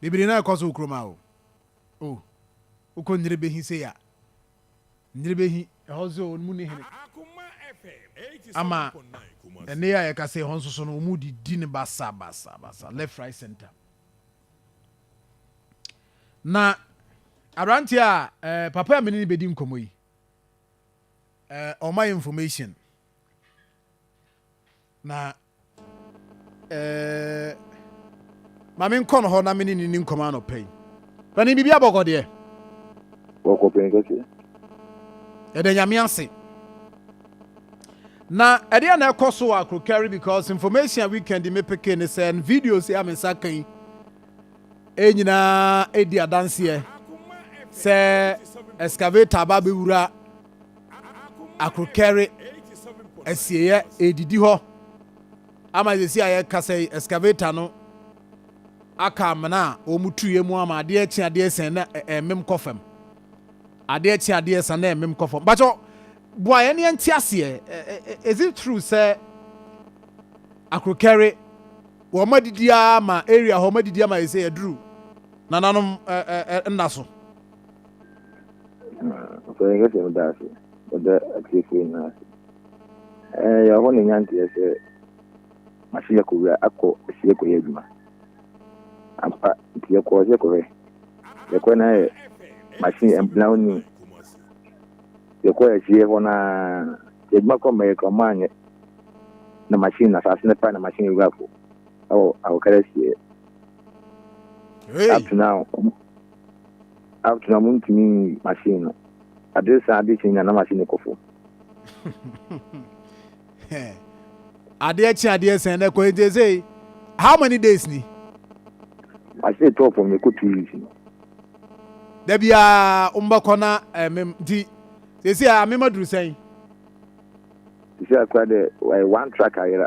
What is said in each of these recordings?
Bebree na ɛkɔ so wɔ kurom a o. O, wokɔ Nyerebehi sei a, Nyerebehi, ɛhɔ nso wɔn mu ni hene. Ama ɛnne yi a yɛka sɛ ɛhɔ nso so no, wɔn didi no basa basa basa, left right center. Na aberanteɛ a papa a mene ne bɛdi nkɔmmɔ yi, ɔma yɛ information na ma menkɔ no hɔ na mene ne ni nkɔmmɔ anɔpa yi. Pani, biribi abɔkɔ deɛ? Wɔkɔ pɛn kɛseɛ. Yɛda Nyame ase. Na ɛdeɛ na ɛkɔ so wɔ Akrokari, because information a weekend me peke ne sɛ videos a me nsa kan nyinaa ɛdi adanseɛ sɛ excavator aba bɛwura Akrokari asieɛ, ɛdidi hɔ ama sɛsi a yɛka sɛ excavator no aka amena a wɔn tuyɛ mu ama adeɛ kye adeɛ sɛn na ɛmem kɔ fam, adeɛ kye adeɛ sɛn na ɛmem kɔ fam. Bakyɛ boa yɛn yɛn ti aseɛ, is it true sɛ Akrokari wɔn adidi ama area hɔ, wɔn adidi ama yɛ sɛ yɛduru nananom ɛ ɛ nna so? Ɔpɛn kɛseɛ, meda ase. Meda atiefoɔ nyinaa ase. Yɛwɔ hɔ na ɛnya nteɛ sɛ machine akɔwura akɔ asie kɔyɛ adwuma. Ampa, nti yɛkɔɔ sɛ kɔhwɛ. Yɛkɔɛ na yɛ machine ɛmpena wo ni. Yɛkɔɔ asie hɔ naa, nti adwuma kɔ mma yɛkɔ ɔmo anyɛ. Na machine na asase no pa na machine wura fo ɛwɔ Awokara asie. Hey. Up to now, ɔmo ntumi nyi machine no. Ade san ade kye nyinaa na machine no kɔ fam. Adeɛ kye adeɛ sɛn na ɛkɔ, nti sɛ how many days ni? Machine tɔɔ fam yɛkɔ 2 weeks no. Da biara mbɛkɔ na ɛmem, nti sɛsi a amema duru sɛn? Sisi akora dɛ wɔyɛ one truck ayera.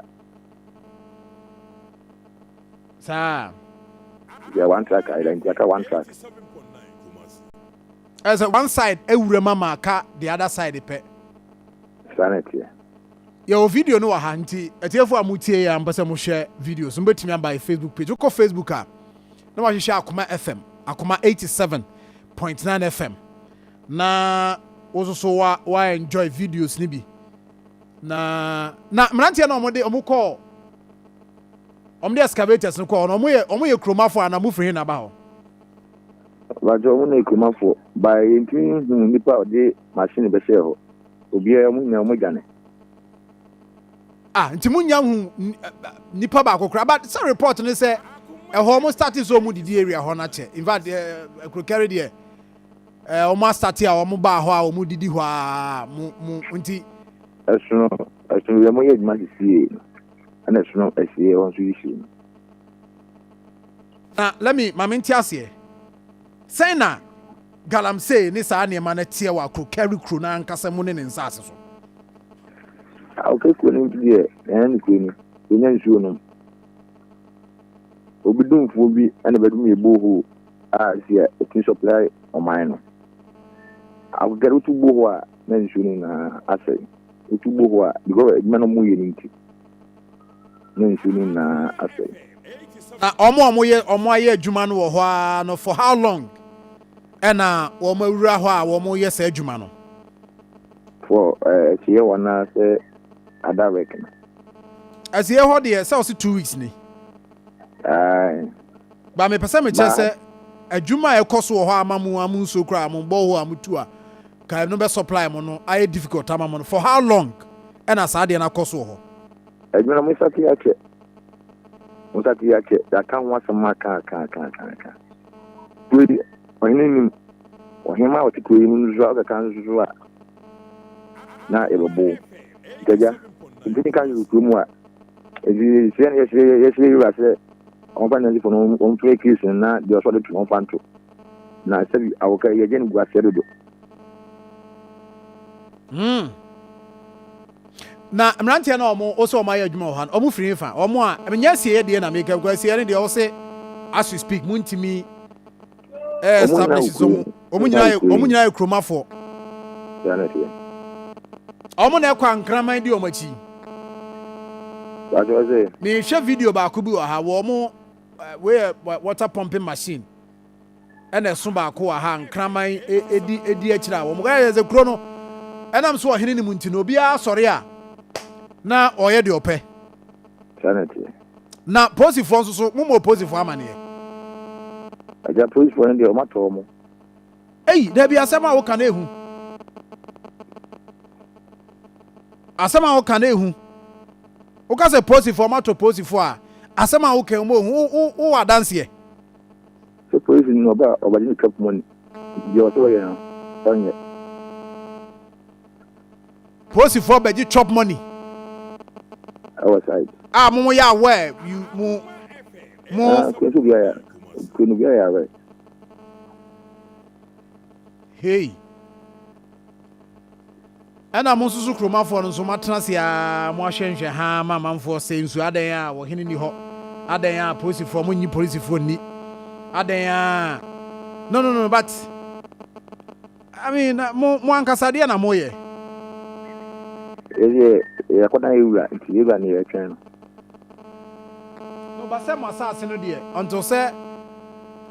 Saa. Yɛ one truck ayera, nti aka one truck. Ɛsɛ one side awura mu ama aka the other side pɛ. Saa na ɛteɛ. Yɛwɔ video no wɔ ha, nti atiefo a motie yɛ a mpɛ sɛ mohwɛ videos, mobɛtumi aba yɛ Facebook page. Wokɔ Facebook a na wahwehwɛ Akoma FM, Akoma 87.9 FM, na wo nso so wa enjoy videos ni bi. Na mmeranteɛ na ɔmode ɔmo kɔɔ, ɔmode excavators no kɔɔ no, ɔmo yɛ kuromafo a na mofiri he na ba hɔ? Bàtɛ ɔmo na ekuromafoɔ baa, yɛntumi hu nipa a ɔde machine bɛhyɛɛ hɔ. Obiara, ɔmo nyinaa ɔmo dwane. Ah, nti munya hu nipa baako koraa? But sɛ report ne sɛ ɛhɔ ɔmo start sɛ ɔmo didi area hɔ n'akyɛ. In fact, Akrokari deɛ, ɔmo astart a ɔmo baa hɔ a ɔmo didi hɔ a mo nti. Ɛsono yɛ mo yɛ adwuma sisie no, ɛna ɛsono asie hɔ nso yi sie no. Na let me maame nte aseɛ, sɛn na galamsey ne saa nneɛma no teɛ wɔ Akrokari kuro no ankasa mu ne ne nsaase so? Awokɛ kuro no deɛ, ɛyɛ ne kuro no yɛnya nsuo nom. Obi dumfoɔ bi ɛna bɛdum yɛ borehole a si a ɛtumi supply ɔman no. Awokɛ wotu borehole a na nsuo no nyinaa asɛe. Wotu borehole a, because adwuma no ɔmo yɛ no nti na nsuo no nyinaa asɛe. Na ɔmo a ɔmo yɛ, ɔmo ayɛ adwuma no wɔ hɔ ara no, for how long ɛna wɔn awura hɔ a wɔn yɛ saa adwuma no? For ɛkyeɛ wɔ anaasɛ other work no? Ɛsɛ hɔ deɛ sɛ ɔsi 2 weeks ni. Aye. Ba mepɛ sɛ mekyerɛ sɛ adwuma a ɛkɔ so wɔ hɔ ama mo amu nsuo koraa, mo bɔ hɔ a mo tu a ka ɛno bɛ supply mo no ayɛ difficult ama mo no, for how long ɛna saa adeɛ no akɔ so wɔ hɔ? Adwuma no mo start akyɛ, mo start akyɛ. Yɛaka ho asɛm aka aka aka aka aka. Kuro yi ɔhene nim ɔhema a ɔte kuro yi mu nso a ɔkeka nso so a na yɛbɛbo nkagya ntumi ka hwee kuro mu a ɛti sɛ yɛsrɛ yɛwura sɛ ɔmfa nansifo no ɔmfrɛ case no na deɛ ɔsɔ de to ɔmfa nto na sɛbi awɔka yɛgye no gu aseɛ dodo. Na mmeranteɛ no a ɔmo wosɛ ɔmo ayɛ adwuma wɔ ha no, ɔmo firi fa ɔmo a menyɛ asieɛ deɛ na meka kɔ asieɛ no deɛ, ɔsɛ as we speak mo ntumi establish so ɔmo nyinaa yɛ kuromafoɔ. Saa na ɛteɛ. Ɔmo na ɛkɔ ankraman di ɔmo akyi? Wàtí sɛ. Mehwɛ video baako bi wɔ ha wɔ ɔmo. wei yɛ water pumping machine ɛna ɛso baako wɔ ha nkraman edi edi akyire a wɔn ɛyɛ sɛ kuro no ɛnam so ɔhene ne mu nti no obiara sɔre a na ɔyɛ deɛ ɔpɛ. Saa na ɛteɛ. Na polisifoɔ nso so mo ma polisifoɔ amaneɛ. Agya polisifoɔ no deɛ wɔn atɔ wɔn. Eyi dabi asɛm a woka no ehu. Asɛm a woka no ehu. Woka sɛ polisifoɔ wɔn atɔ polisifoɔ a asɛm a woka mu ehu wo wo wɔ adanseɛ. Sɛ polisi no ɔba a ɔbɛgye ne chop money deɛ ɔsɛ ɔyɛ no ɔnyɛ. Polisifoɔ bɛgye chop money. Ɛwɔ side. A mo mo yɛ aware you mo mo. Ah kuro nso bi ayɛ kuro no bi ayɛ aware. Hey. Ɛna mo nso so kuromafoɔ no nso moatena ase aa mo ahwɛ nhwɛ haa ma amanfoɔ sɛ nsuo adɛn a ɔhene ni hɔ adɛn a polisifoɔ mo nyi polisifoɔ nni adɛn a no no no but I mean mo mo ankasa deɛ na moyɛ. Yɛdeɛ yɛakɔdan yɛwura nti yɛwura ne yɛtwɛn no. No ba sɛ mo asase no deɛ until sɛ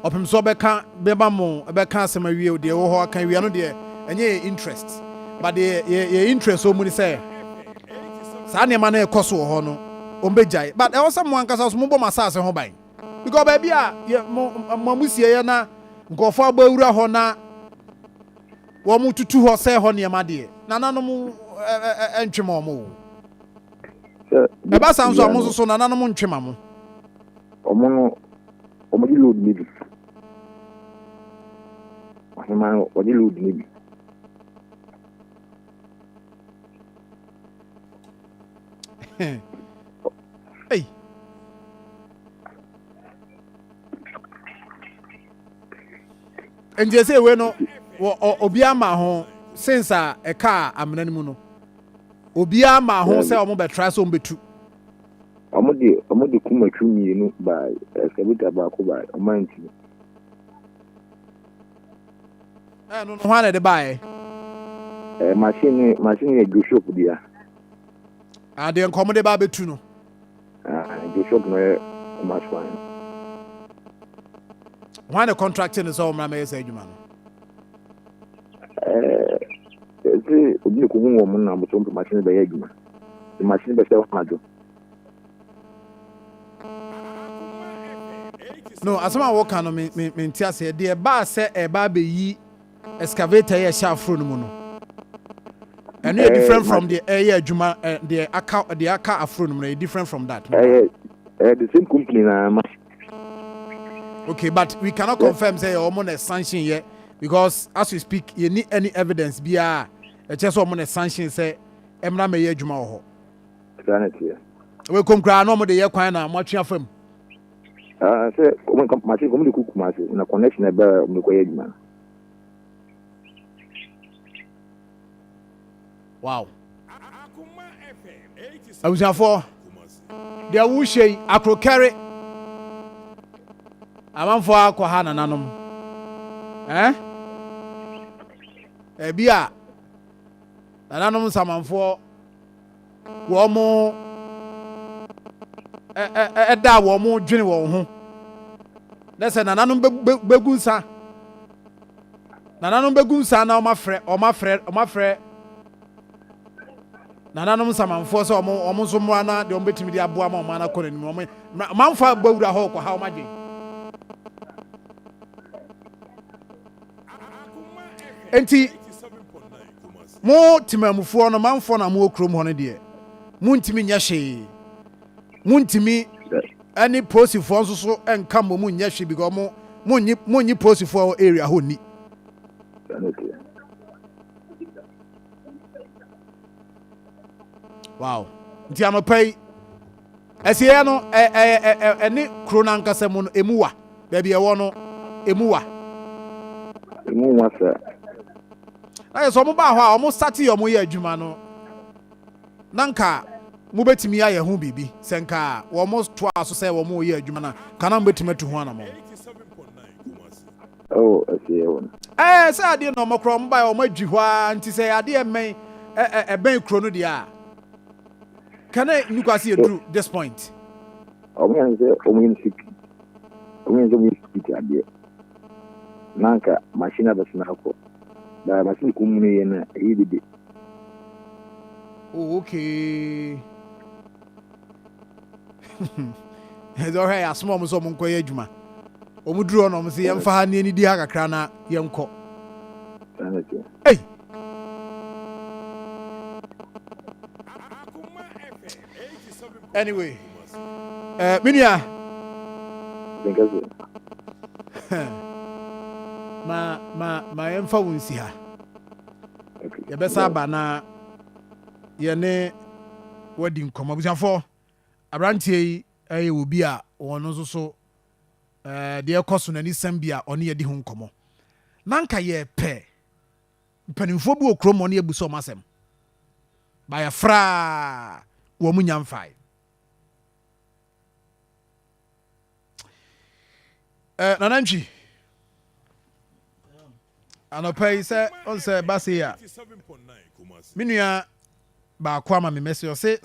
ɔpem so ɔbɛka bɛma mo bɛka asɛm awie deɛ ɛwɔ hɔ aka awia no deɛ ɛnyɛ yɛ interest but deɛ yɛ yɛ interest wɔ mu ne sɛ saa nneɛma no ɛkɔ so wɔ hɔ no wɔn bɛgyae but ɛwɔ sɛ mo ankasa so mobɔ mo asase ho ban because baabi a yɛ mo mo amusie yɛ na nkurɔfoɔ abɔ awura hɔ na wɔn tutu hɔ sɛ hɔ nneɛma deɛ nananom ɛntwe ma wɔn o ɛba saa nso a mo nso so nananom ntwe ma mo. Wɔn no wɔn de load ne bi ɔheman no wɔde load ne bi. Hey. Nti ɛsɛ ewe no wɔ obi ama ho since a ɛka amena no mu no obiara ma ho sɛ wɔn bɛtra sɛ wɔn bɛtu. Wɔn de wɔn de kumatwi mmienu bae, excavator baako bae, wɔn antumi. Ɛno no hwan na ɛde baeɛ? Ɛɛ machine ne machine yɛ Joshop dea. Adeɛ nka wɔn de ba abɛtu no. Ah, Joshop no yɛ Kumasi kwan no. Hwan na contract no sɛ wɔn mmra mɛyɛ saa adwuma no? Ɛɛ ɛsɛ obi na kohu wɔn na wɔn sɛ wɔn machine bɛyɛ adwuma. Machine bɛhyɛ wɔn anadwo. No, asɛm a wɔka no me me mente aseɛ. Deɛ ɛbaa sɛ ɛba abɛyi excavator yɛ ɛhyɛ aforo no mu no, ɛno yɛ different from deɛ ɛyɛ adwuma deɛ aka deɛ aka aforo no mu no yɛ different from that. Ɛyɛ ɛyɛ the same company na ma. Okay, but we cannot confirm sɛ wɔn na sanction yɛ because as we speak yɛ ni any evidence biara ɛkyɛ sɛ wɔn na sanction sɛ ɛmra mɛyɛ adwuma wɔ hɔ. Saa na ɛteɛ. Wɔkom koraa na wɔn de yɛ kwan na wɔn atwe afa mu. Ah, sɛ wɔn nka machine wɔn de kɔ Kumasi na connection ɛbɛ wɔn de kɔ yɛ adwuma no. Wow. Abusuafoɔ, deɛ wohyɛ yi akorokɛre amanfoɔ akɔ ha nananom. Eh? Ebi a nananom nsamanfoɔ wɔn ɛda a wɔn dwene wɔn ho na sɛ nananom bɛgu nsa nananom bɛgu nsa na wɔn afrɛ wɔn afrɛ wɔn afrɛ nananom nsamanfoɔ sɛ wɔn wɔn nso mmoa na deɛ wɔn bɛtumi de aboa ma wɔn anakɔ n'anim wɔn manfoɔ abɔ awura hɔ kɔ ha wɔn adwene nti. Mo temanmufoɔ no, manfoɔ no a mowɔ kurom hɔ no deɛ, montumi nyɛ hwee. Montumi ne polisifoɔ nso so nka mmom nyɛ hwee because mo monnye monnye polisifoɔ a wɔ area hɔ nni. Wow. Nti anɔpa yi, Asieɛ no, ɛ, ɛ, ɛ, ɛ, ɛne kuro no ankasa mu no, emu wa. Baabi ɛwɔ no, emu wa. Emu wa saa. Na yɛ sɛ wɔn baa hɔ a, wɔn sate yɛ wɔn yɛ adwuma no, na nka mobɛtumi ayɛ ho biribi. Sɛ nka wɔn toa so sɛ wɔn reyɛ adwuma no a, nka na mobɛtumi atu ho anamɔn. Ɛwɔ asieɛ hɔ no. Ɛɛ, sɛ adeɛ na wɔn koraa wɔn baeɛ wɔn adwi hɔ ara nti sɛ adeɛ mmɛn, ɛ, ɛ, ɛbɛn kuro no deɛ a. Can I nuka see duru this point? Ɔmo yɛn sɛ ɔmo yɛ no secret. Ɔmo yɛ sɛ ɔmo yɛ security adeɛ. Na anka machine abɛsena akɔ. But machine kɔ mu no yɛ no a, ɛyɛ dede. Oh, okay. Ɛdɛ ɔhwɛ yɛ asoma ɔmo sɛ ɔmo nkɔ yɛ adwuma. Ɔmo duru hɔ na ɔmo sɛ yɛmfa ha ne yɛnidi ha kakra na yɛnkɔ. Saa na ɛteɛ. Ei! Anyway, me nua. Ma ma ma yɛmfa wo nsi ha. Yɛbɛsa aba na yɛne wadi nkɔmmɔ. Abusuafoɔ, aberanteɛ yi yɛ obi a wɔn nso so deɛ ɛkɔ so n'ani sɛm bi a ɔne yɛdi ho nkɔmmɔ. Na nka yɛpɛ mpanimfoɔ bi wɔ kurom ɔne yɛbu sɛ ɔmo asɛm. Ba yɛfraa wɔn nya mfae. Nana Ntwi, anɔpa yi sɛ ɔn sɛ ba sei a, me nua baako ama me message, ɔse